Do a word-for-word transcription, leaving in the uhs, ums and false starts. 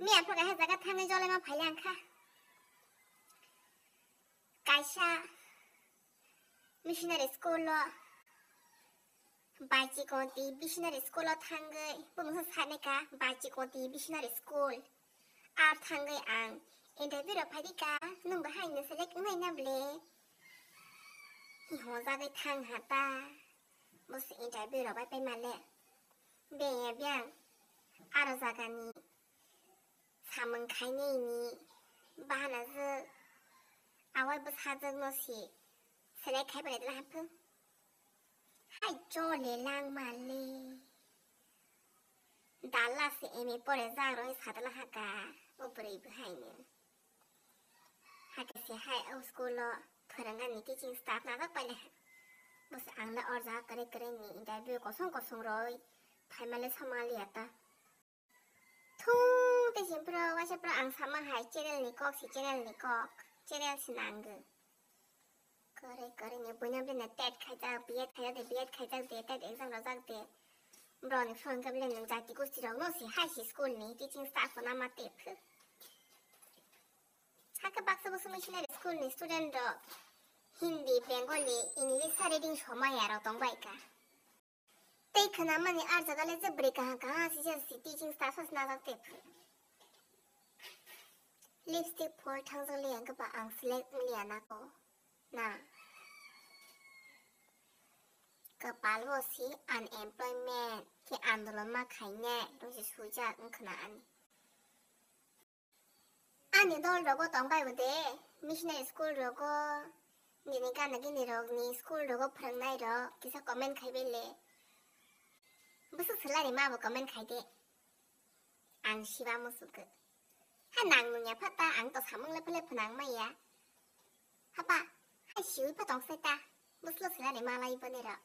Miya phuru kaisa jaga thangwi jolai ma phai lang kha. Kaisa missionary school o Baichikoti missionary school o thangwi bumungsa sanai kha, Baichikoti missionary school. Ar thangwi ang interview rok phai di kha, nwng bo hai no select wngnai na ble? Hi hojagwi thang ha ta? Bo se interview rok bai pai male. Beng ya beng aro jaga ni samung khainai ni bahana jwk, awai bwsajwk no se select khai bai lai haphung. Hai chole lang male. Dalla se M A pore jak roi sadala haka o bwrwi bwhaino. Hake se hai o school o phwrwngani teaching staff najak paile ha. Bose ang le or jaga kwrwi kwrwi ni interview kosong kosong roi phaimale somaliya ta. Thung tei sini pro waisa pro ang sama hai channel ni kok si channel ni kok channel si nango. Kore kore ni buino bini tet khaijak, B Ed khaijak de, B Ed khaijak de, tet exam rojak de. Bro ni phone khe bini jati gosti rok no si hai si school ni teaching staff na ma te phu. Hake baksa busu missionary school ni student rok Hindi, Bengali, English sa reading somaya rok tong bai ka. Tei khwnamani ar jaga le je bwrwi kaham kaham si je si teaching staff sa najak te phu. Lipstick phol thangjak le ang khe ba ang select wng liya na ko na. Kwpal bo si unemployment khe andolon ma khainai rong si swijak wng khna ani. Ani dol rogo tong bai bo de, missionary school rogo, nini gana gini rok ni school rogo phwrwngnai rok kisa comment khai bai le. Busu salary ma bo comment khai de. Ang siba musugo. Ha nang nungya pha ta ang to samung le phele phwnang maya. Hapa, hai siwi pha tong sai ta. Buslo salary ma lai bo ne rok.